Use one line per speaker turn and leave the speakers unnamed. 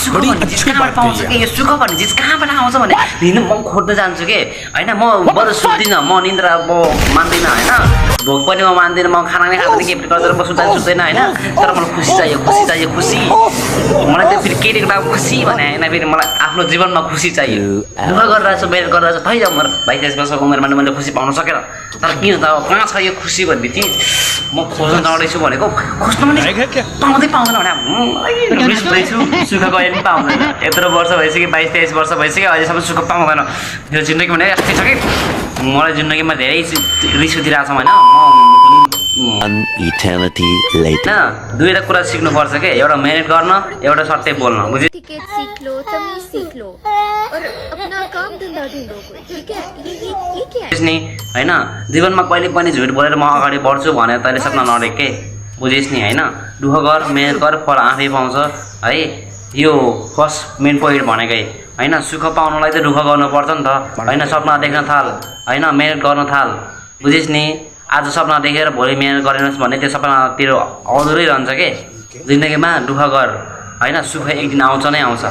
सुख भन्ने चिज कहाँबाट पाउँछ के यो सुख भन्ने चिज कहाँबाट आउँछ भने दिन म खोज्दै जान्छु के हैन म बरु सुत्दिनँ म निन्द्रा म मान्दिनँ हैन भोक पनि म मान्दिनँ म खाना नै खाँदैन के गर्दैन म सुत्दैन हैन तर मलाई खुसी चाहियो खुसी मलाई त फेरि केटीको लागि खुसी भने हैन फेरि मलाई आफ्नो जीवनमा खुसी चाहियो दुःख गरिरहेको छु मेहनत गरिरहेको छु थै जाऊ म 22-23 वर्षको उमेरमा मैले खुसी पाउन सकेन तर किन त अब कहाँ छ यो खुसी भन्ने चिज म खोज्न जाँदैछु भनेको खोज्न पनि पाउँदैन भने रिस हुँदैछु सुख कहिले पनि पाउँदैन यत्रो वर्ष भइसक्यो 22-23 वर्ष भइसक्यो अहिलेसम्म सुख पाउँदैन यो जिन्दगी भने यस्तै छ कि मलाई जिन्दगीमा धेरै रिस उठिरहेको छ होइन
eternity later
दुईवटा कुरा सिक्नुपर्छ के एउटा मेहनत गर्न एउटा सत्य बोल्न बुझ्यो
टिकट सीख लो तमीज सीख लो और अपना काम धंधा ढूंढो कोई ठीक है ये क्या है
नि हैन जीवनमा कहिले पनि झुट बोलेर म अगाडि बढ्छु भने तैँले सपना नडेक के बुझिस् नि हैन दुःख गर मेहनत गर फल आफै पाउँछ है यो फर्स्ट मेन पोइन्ट भनेकै हैन सुख पाउनलाई त दुःख गर्नुपर्छ नि त हैन सपना देख्न थाल हैन मेहनत गर्न थाल बुझिस् नि आज सपना देखेर भोलि मेहनत गरेनस् भने त्यो सपनातिर अधुरै रहन्छ के जिन्दगीमा दुःख गर हैन सुख एक दिन आउँछ नै आउँछ